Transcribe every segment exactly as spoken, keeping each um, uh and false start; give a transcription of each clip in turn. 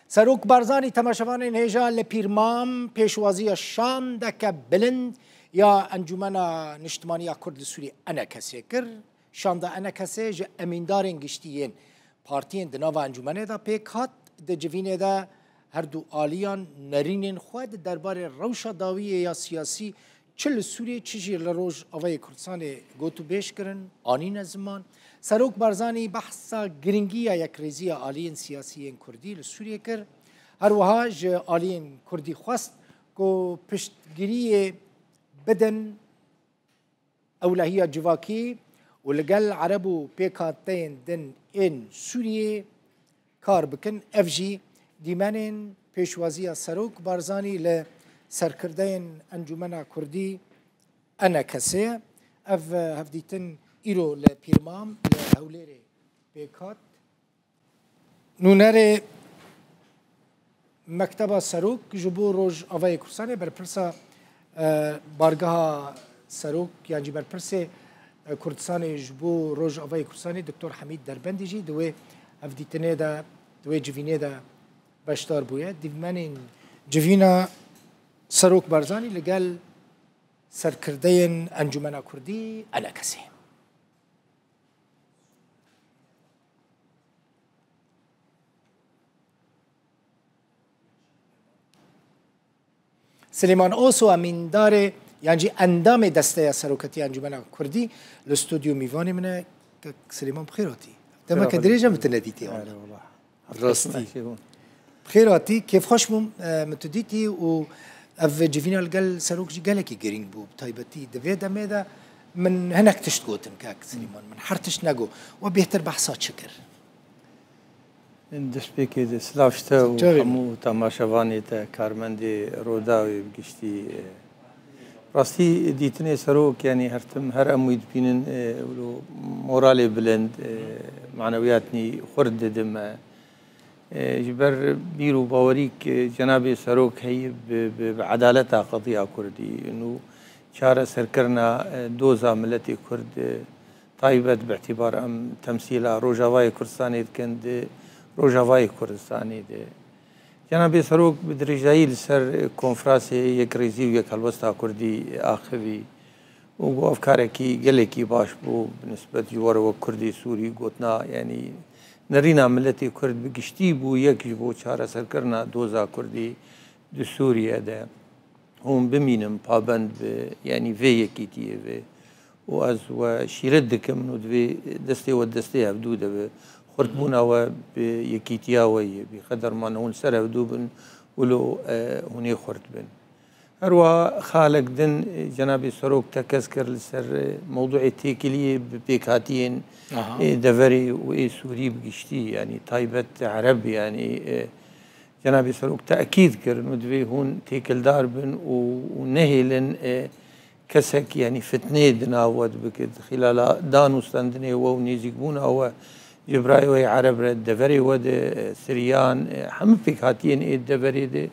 Serok Barzanî temaşevanên hêja li Pîrmam pêşwaziya şandeke bilind ya Encûmena Niştimaniya Kurd li Sûriyê, ENKS'ê, kir. Şanda ENKS'ê ji emîndarên giştî yên partiyên di nava encûmenê de pêk hat. Di civînê de her du aliyan nerînên xwe di derbarê rewşa dawiyê ya siyasî çi li Sûriyê, çi jî li Rojavayê Kurdistanê gotûbêj kirin, anîne ziman. Serok Barzanî behsa girîngiya yekrêziya aliyên siyasî yên Kurdî li Sûriyê kir. Her wiha ji aliyên Kurdî xwest ku piştgiriyê bidin ewlehiya civakî û li gel Ereb û pêkhateyên din ên Sûriyê kar bikin. Ev jî dîmenên pêşwaziya Serok Barzanî li serkirdeyên Encûmena Kurdî, ENKS'ê ye. Ev hevdîtin îro li Pîrmam li Hewlêrê pêk hat. Nûnerê Mekteba Serok ji bo Rojavayê Kurdistanê, berpirsa, e, Bargeha Serok, yan jî berpirsê, e, Kurdistanê ji bo Rojavayê Kurdistanê, Doktor Hemîd Derbendî jî di wê hevdîtinê de, di wê civînê de beşdar bûye. Dîmenên civîna Serok Barzanî li gel serkirdeyên Encûmena Kurdî, ENKS'ê. Silêman Oso, emîndarê yan jî endamê Desteya Seroketiya Encûmena Kurdî, li stûdyo mîvanê min e. Kek Silêman, bi xêr hatî. Demeke dirêj e min te nedîtiye. Erewala. Rastî. Bi xêr hatî, kêfxweş bûm, e, min tu dîtî û ev civîna li gel Serok jî gelekî girîng bû. Bi taybetî di vê demê de min hinek tişt gotin, kek Silêman. Min her tişt negot. We bêhtir behsa çi kir? Destpêkê de silav ji te û hemû temaşevanê te, karmendê Rûdawê bi giştî, e, rastî dîtinê Serok, yanî her tim, her em wî dibînin, e, wilo moralê bilind, e, manewiyatnî xurt dide me. E, ji ber bîr û bawerî ke cenabê Serok heyî bi, bi, bi edaleta qediya Kurdî, nû çareserkirina, e, doza miletê Kurd, e, taybet bi îtîbar em temsîla Rojavayê Kurdistanê dikin di Rojavayê Kurdistanê de. Cenabê Serok bi dirêjayî li ser konfrasê Yekrêzî û Yekhelwesta Kurdî axivî û got, ev karekî gelekî baş bû bi nisbet ji we re wek Kurdê Sûrî, gotina, yanî nerîna miletê Kurd bi giştî bû yek ji bo çareserkirina doza Kurdî di Sûriye de. Hûn bimînin pabend bi, yanî vê yekîtiyê ve. Û ez we şîret dikim û divê destê we destê hevdû de be. Xurtbûna we bi yekîtiya we ye. Bîqeder mane hûn li ser hevdû bin, wilo, e, hûn ê xurt bin. Her wiha xalek din, e, cenabê Serok tekez kir li ser, e, mewdûê têkiliyê bi pêkhatiyên, e, deverê û ê Sûrî bi giştî, yanî taybet Ereb, yanî, e, Cenabê Serok tekîd kir, nû divê hûn têkildar bin û, û nehêlin, e, kesek, yanî fitneyê di nav we de bike. Di xîlala dan û stendinê we û nêzîkbûna we ji birayê we yê Ereb re, deverê we de, e, Siriyan, e, hemû pêkhatiyên ê deverê de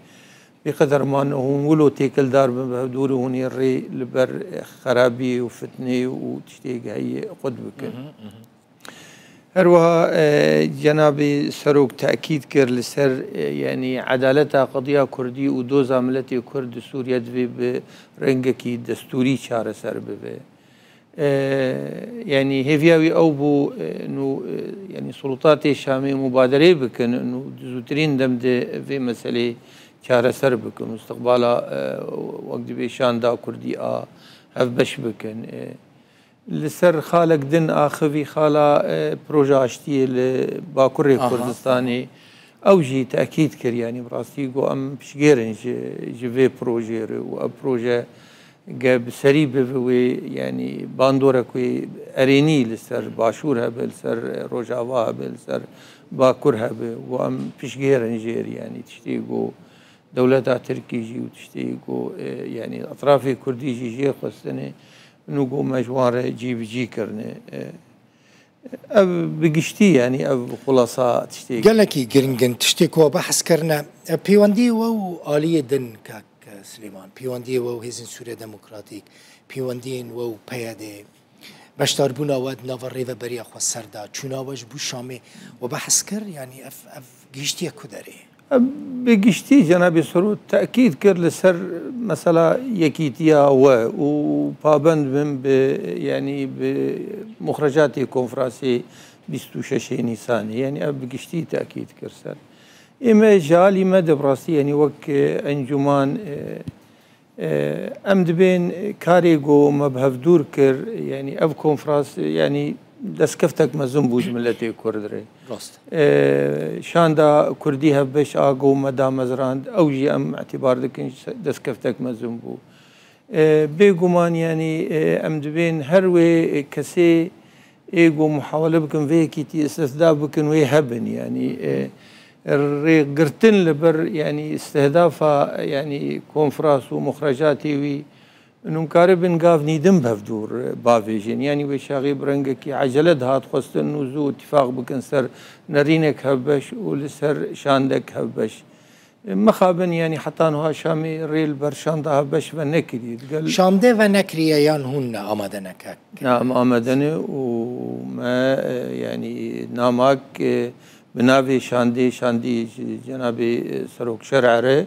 bêqeder man hûn wilo têkildar bin, bi hevdûrî hûn ê rê li ber, e, xerabiyê û fitneyê û tiştê heyî qut bikin. Her wiha, e, cenabê Serok tekîd kir li ser, e, yanî edaleta qediya Kurdî û doza miletê Kurd di Sûriye divê bi rengekî destûrî çareser bibe. E, yanî hêviya wî ew bû, e, nû, e, yanî sulûta tê Şamê mubadereyê bikin, nû di zûtirîn dem de vê meselê çareser bikin û istiqbala, e, wek dibê şanda Kurdî a hevbeş bikin. E, Li ser xalek din axivî xala, e, proje aştiyê li Bakurê Kurdistanê. Ew jî tekîd kir, yanî bi rastî got, em piştgêr in ji, ji vê projeyê re û ev proje ge bi serî bibe wê, yanî bandorek wê erênî li ser Başûr hebe, li ser Rojava hebe, li ser Bakur hebe û em piştgêr in jêr, yanî tiştê got. Dewleta Tirkî jî û tiştê ku, e, yanî etrafê Kurdî jî jê xwestine, nû ku me ji wan re cî bi cî kirine. E, ev bi giştî, yanî ev xulasa tiştê. Gelekî giring in tiştê ku we behs kirine. E, pêwendiyê we û aliyê din, kak Silêman, pêwendiyê we û Hêzên Sûriya Demokratîk, pêwendiyên we û P Y D, beşdarbûna we di nava rêveberiya xweser de, çûna we ji bo Şamê, we behs kir, yanî ev, ev gihiştiye ku derê? Bi giştî Cenabê Serok tekîd kir li ser mesela yekîtiya we û pabend bin bi, yanî bi muxrecatê konferansê bîst û şeşê Nîsanê. Yanî ev bi giştî tekîd kir ser. Ê me ji alî me de bi rastî, yanî wek, e, encûman, e, e, em dibên karê ku me bi hevdûr kir, yanî ev konferans, yanî destkeftek mezin bû ji miletê Kurd re. Rast. E, şanda Kurdî hevbeş a ku me damezrand, ew jî em îtîbar dikin destkeftek mezin bû. E, bêguman, yanî, e, em dibên her wê kesê ê ku muhawele bikin vê yekîtî istihda bikin wê hebin, yanî, e, rêgirtin li ber, yanî, istihdafa, yanî, konferans û muxrecatê wî, hûn karibin gav nîdin bi hevdûr bavêjin. Yanî wê çaxê bi rengekî ecele dihat xwestin û zû îtîfaq bikin ser nerînek hevbeş û li ser şandek hevbeş. Mixabin, yanî heta niha Şamê rê li ber şanda hevbeş venekiriye. Digel Şandê venekiriye yan hûn ne amade ne kek? Na, em amade ne û me, e, yanî namak, e, bi navê şandê, şandî ji cenabê, e, Serok Şer'e re,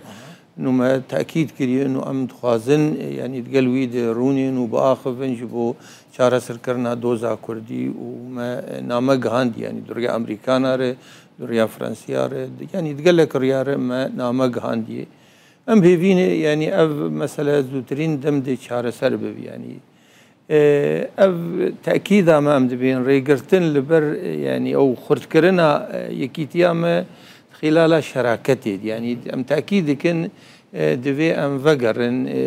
nû me tekîd kiriye, nû em dixwazin, e, yanî digel wî de rûnên û biaxivin ji bo çareserkirina doza Kurdî û me, e, name gihandiye, yanî di riya Amerîkana re, di riya Fransiya re, di, yanî di gelek riya re me name gihandiye. Em hêvî ne, yanî ev mesele zûtirîn dem de çareser bibe, yanî. E, ev tekîda me em dibên rêgirtin li ber, e, yanî ew xurtkirina, e, yekîtiya me xîlala şeraketê de. Yanî em tekîd dikin, e, divê em vegerin, e,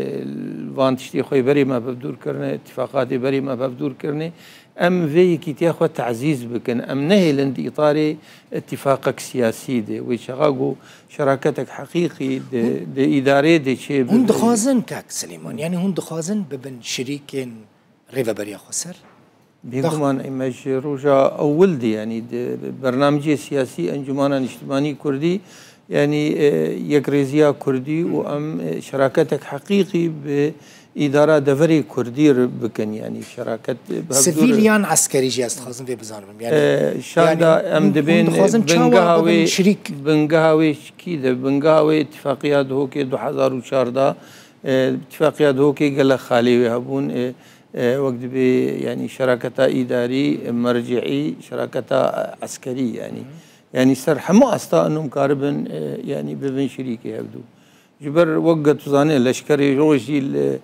van tiştê xwe berê me bevdûr kirine, îtîfaqatê berê me bevdûr kirine. Em vê yekîtiya xwe tezîz bikin. Em nehêlin di îtarê îtîfaqek siyasî de. Wê çaxa ku şeraketek heqîqî di, di îdareyê de çê bibe. Hûn dixwazin, kak Silêman, yanî hûn dixwazin bibin şirîkên Rêveberiya Xweser? Bêguman, me ji roja ewil de, yanî di bernamecê siyasî Encûmana Niştimanî Kurdî, yanî, e, yekrêziya Kurdî û em, e, şeraketek heqîqî bi îdara deverê Kurdî re bikin, yanî şeraket, e, bi hevdû Sivîl re yan eskerî jî ez dixwazim vê bizanibim. Yanî, E, şanda yanî em hûn, dibên, hûn dixwazin çawa bingeha bibin wê, şirîk? Bingeha wê kî de, bingeha wê îtîfaqiya Duhokê du hezar û çardeh, e, îtîfaqiya Duhokê gelek xalê wê hebûn, e, e, wek dibê, yanî şeraketa îdarî, e, merciî, şeraketa, e, eskerî, yanî. Yanî ser hemû asta û em karibin, e, yanî bibin şirîkê hevdû. Ji ber wek ku tu zanî, leşkerê roj jî li,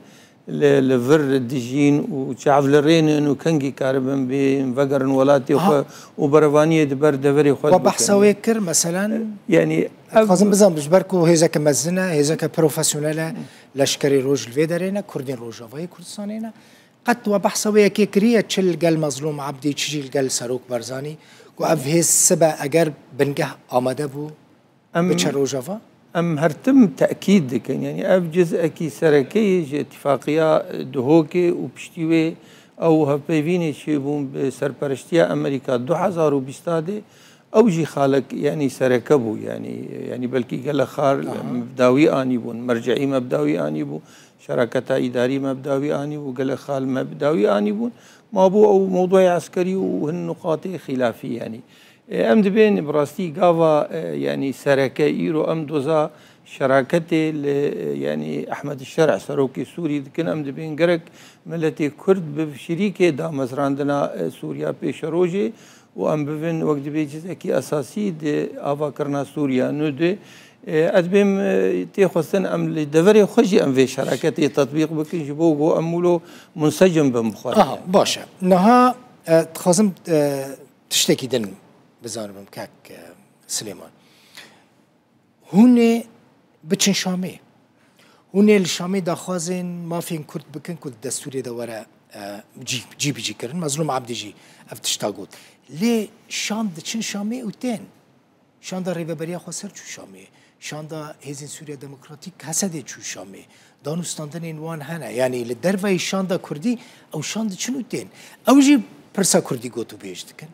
li, li vir dijîn û çav li rê ne û kengî karibin bêjin vegerin welatê Aha. xwe û berevaniyê di ber deverê xwe We dikin. Behsa wê kir, meselen, Yanî ev dixwazim bizanim, ji ber ku hêzeke mezin e, hêzeke profesyonel e, leşkerê roj li vê derê ne, Kurdên Rojavayê Kurdistanê ne. Qet we behsa wê yekê kiriye, çi li gel Mezlûm Ebdî, çi jî li gel Serok Barzanî, ku ev hêz sibe eger bingeh amade bû, Em, biçe Rojava? Em her tim tekîd dikin. Yanî ev cizekî sereke ye ji îtîfaqiya Duhokê û piştî wê ew hevpeyvînê çêbûn bi serpereştiya Amerîka du hezar û bîst de. Ew jî xalek, yanî sereke bû. Yanî, yanî belkî gelek xal Aha. me bi dawî anîbûn, merceî me bi dawî anîbû, şeraketa îdarî me bi dawî anîbû, gelek xal me bi dawî anîbûn. Ma bû ew mewdûyê eskerî û hin nuqatê xîlafî, yanî. E, em dibên bi rastî gava, e, yanî sereke îro em doza şeraketê li, e, yanî Ehmed Şer'e serokê Sûrî dikin, em dibên gerek miletê Kurd bi şirîkê damezrandina, e, Sûriya pêşerojê û em bivin wek dibê cizekî esasî di avakirina Sûriya nû de. E, ez dibêm, e, tê xwestin em li deverê xwe jî em vê şeraketê tetbîq bikin ji bo ku em wilo munsecim bin bi xwe. Aha, baş e. Niha, e, dixwazim, e, tiştekî din bizanibim, kak, e, Silêman. Hûn ê biçin Şamê. Hûn ê li Şamê daxwazên mafên Kurd bikin ku di destûrê de were, e, cî, cîbicîkirin. Mezlûm Ebdî jî ev tişta got. Lê Şam diçin Şamê û tên. Şanda Rêveberiya Xweser çû Şamê. Şanda Hêzên Sûriya Demokratîk, Hesedê çû Şamê. Danûstandinên wan hene. Yanî li derveyî şanda Kurdî ew şand diçin û tên. Ew jî pirsa Kurdî gotûbêj dikin.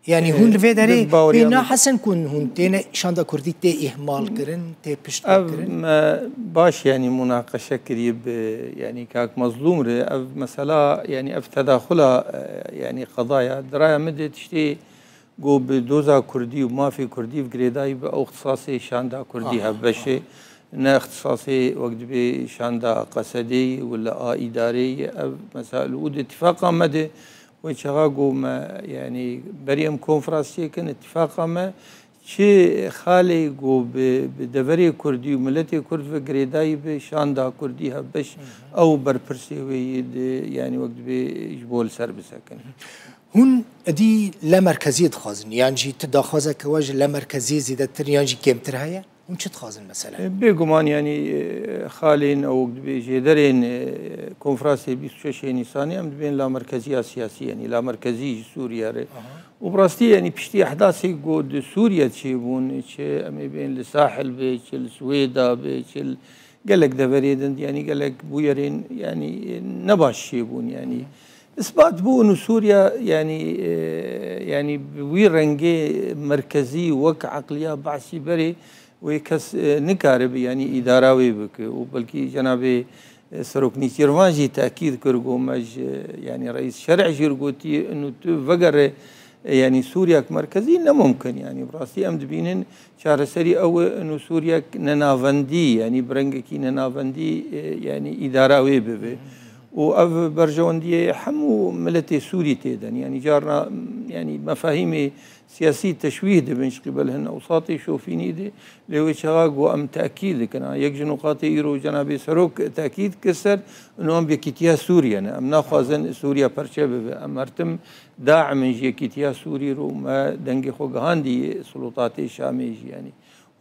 Yanî Ee, hûn li vê derê bi baweriya pê min nahesin ku hûn têne şanda Kurdî tê îhmal kirin, tê pişt Ev kirin? me baş, yanî, munaqeşe kiriye bi, yanî, kak Mezlûm re. Ev mesela, yanî, ev tedaxula, e, yanî, qedaya. Di raya min de tiştê Go bi doza kurdî û mafê kurdî bi girêdayî bi ew ixtisasê şanda kurdî hevbeşê, ne ixtisasê wek dibê şanda qesedê wila a îdarê ye. Ev mesela li û di tifaqa me de wê çaxa go me, yanî berî em konferans çêkin, tifaqa me çi xalê go bi, bi deverê kurdî û miletê kurd ve girêdayî bi şanda kurdî hevbeş, ew berpirsê wê yê di, yanî wek dibê ji bo li ser bisekin. Hûn edî le merkeziyê dixwazin, yan jî tu daxwazeke we ji le merkeziyê zêdetir yan jî kêmtir heye? Hûn çi dixwazin mesela? E, bêguman, yanî, e, xalên ew dibê jêderên, e, konferansê bîst û şeşê Nîsanê em dibên lamerkeziya siyasî, yanî lamerkezî ji Sûriye re. Û bi rastî, yanî piştî ehdasê ku di Sûriye çêbûn, çi em ê bên li Sahil be, çi li Swêda be, çi li gelek deverê din, yanî gelek bûyerên, yanî, e, ne baş çêbûn, yanî. Isbat bû û Sûriye, yanî, e, yanî bi wî rengê merkezî wek eqliya Be'sî berê wê kes, e, nikaribe, yanî îdara wê bike û belkî cenabê, e, Serok Nîçîrvan jî tekîd kir, got me ji, yanî Reîs Şerî jî gotiye, inu tu vegere, e, yanî Sûriyek merkezî ne mumkin, yanî bi rastî em dibînin çareserî ew e, inu Sûriyek nenavendî, yanî bi rengekî nenavendî, e, yanî îdara wê bibe. Û ev berjewendiyê hemû miletê Sûrî tê de, yanî carna, yanî mefahîmê siyasî teşwîh dibin ji qîbel hin ewsatê şofînî de, lê wê çaxa ku em tekîd dikin, ha, yek ji nukatê îro cenabê Serok tekîd kir ser, û em yekîtiya Sûriye ne. Em naxwazin Sûriye perçe bibe. Em her tim daimin ji yekîtiya Sûrî ro me dengê xwe gihandî sulûtatê Şamê jî, yanî.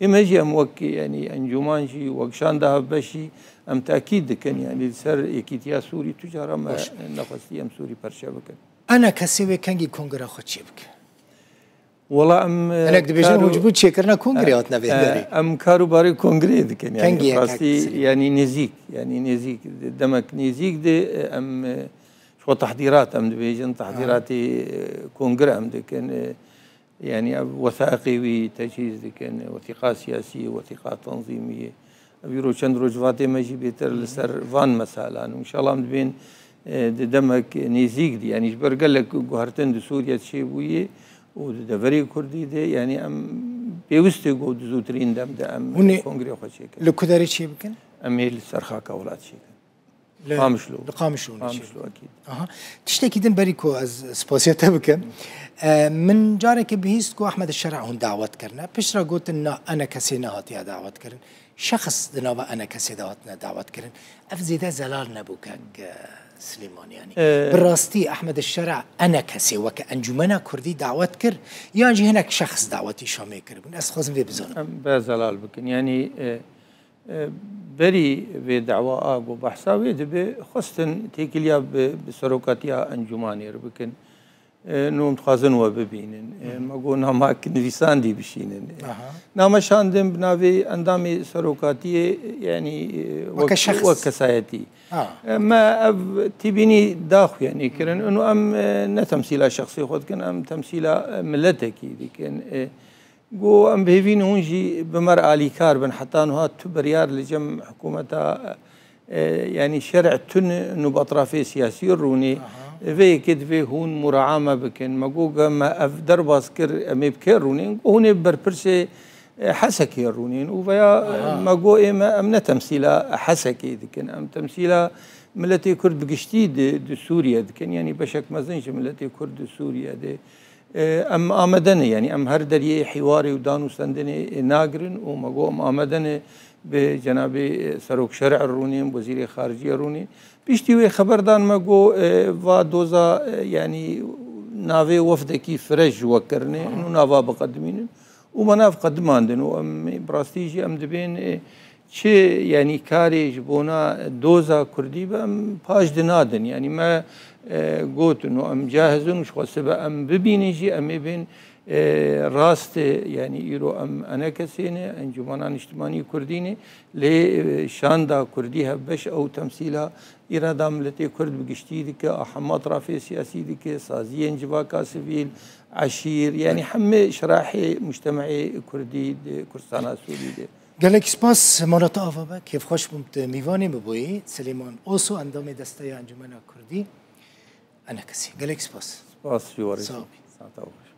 Ê me jî em wek, yanî encûman jî, wek şanda hevbeş jî em tekîd dikin, yanî li ser yekîtiya Sûrî tu cara me nexwestî em Sûrî perçe bikin. Ena kesê wê kengî kongre xwe çê bike? Wela em, e, Hinek dibêjin kar û hûn ji bo çêkirina kongrê e, hatine vê e, derê. Em kar û barê kongreyê dikin. Yanî Kengî ye, rastî, kak Silîm? Yanî nêzîk, yanî nêzîk, demek nêzîk de, e, em, e, ji xwe tehdîrat em dibêjin, tehdîratê, e, kongre em dikin. E, yanî ev wesaiqê wî tecîz dikin, wesîqa siyasî, wesîqa tenzîmî. Ev îro çend roj vatê me jî bêtir li ser van meselan. Û înşallah em dibên, e, di demek nêzîk de, yanî ji ber gelek guhertin di Sûriye çêbûyê û di deverê Kurdî de, yanî em pêwist e ku di zûtirîn dem de em Hûn ê kongrê xwe çêkin. Li ku derê çê bikin? Em ê li ser xaka welat çêkin. Li Qamişlo. Li Qamişlo hûn ê çê bikin. Qamişlo, ekîd. Aha. Tiştekî din berî ku ez spasiya te bikim. E, min careke bihîst ku Ehmed Şer'a hûn dawet kirine. Piştre gotin na, ene kesê nehatiye dawet kirin. Şexs di nava ene kesê de hatine dawet kirin. Ev zêde zelal nebû kek, e, Silêman, yanî. E, Bi rastî Ehmed Şer'a ene kesê weke Encûmena Kurdî dawet kir, yan jî hinek şexs dawetî Şamê kiribûn? Ez dixwazim vê bizanim. Em be zelal bikin. Yanî, e, e, berî vê dawa a ku behsa wê dibe, xwestin têkiliya bi, bi serokatiya Encûmanê re bikin. E, nû em dixwazin we bibînin. E, me got, namek nivîsandî bişînin. E, Aha. Name şandin bi navê endamê serokatiyê, yanî, e, Weke wek, şexs. Wek kesayetî. Ha. E, me ev tîbînî daxuyanî kirin. Û em, e, ne temsîla şexsê xwe dikin, em temsîla, e, miletekî dikin. E, Got, em bi hêvî ne hûn jî bi me re alîkar bin. Heta niha tu biryar li cem hikûmeta, e, yanî şer'ê tu ne, nû bi etrafê siyasî rûnê. Aha. Vê yekê divê hûn mûraa me bikin. Me got, ge me ev derbas kir, em ê bi kê rûnên? Got, hûn ê bi berpirsê, e, Hesekê rûnên. Û veya, e, Aha. Me got, ê me, em ne temsîla Hesekê dikin. Em temsîla miletê Kurd bi giştî di, di Sûriye dikin. Yanî beşek mezin ji miletê Kurd di Sûriye de. E, em amade ne, yanî em her deriyê hîwarê û danûstendinê, e, nagirin û me got em amade ne bi cenabê, e, Serok Şer'e rûnên, Wezîrê Xariciyê rûnên. Piştî wê xeber dan me got, e, va doza, e, yanî navê wefdekî fireh ji we kirine, Aha. nû nava biqedimînin. Û me nav qedimandin û em bi rastî jî em dibên, e, çi, yanî karê ji bona doza kurdî be, em paş dinadin. Yanî me, e, gotin û em cahiz in û ji xwe sibe em bibînin jî, em ê bên, e, rast e, yanî îro em enekesê ne, Encûmena Niştimanî Kurdî ne, lê, e, şanda kurdî hevbeş ew temsîla îrada miletê Kurd bi giştî dike, a hema etrafê siyasî dike, saziyên civaka sivîl, eşîr, yanî hemê şirahê mujtemeyê Kurdî di Kurdistana Sûrî de. Gelek spas, mala te ava be, kêfxweş bûm tu mîvanê min bûyî. Silêman Oso, endamê Desteya Encûmena Kurdî, enekesî. Gelek spas. Spas ji we re jî. Sağ ol. Saeta we xweş.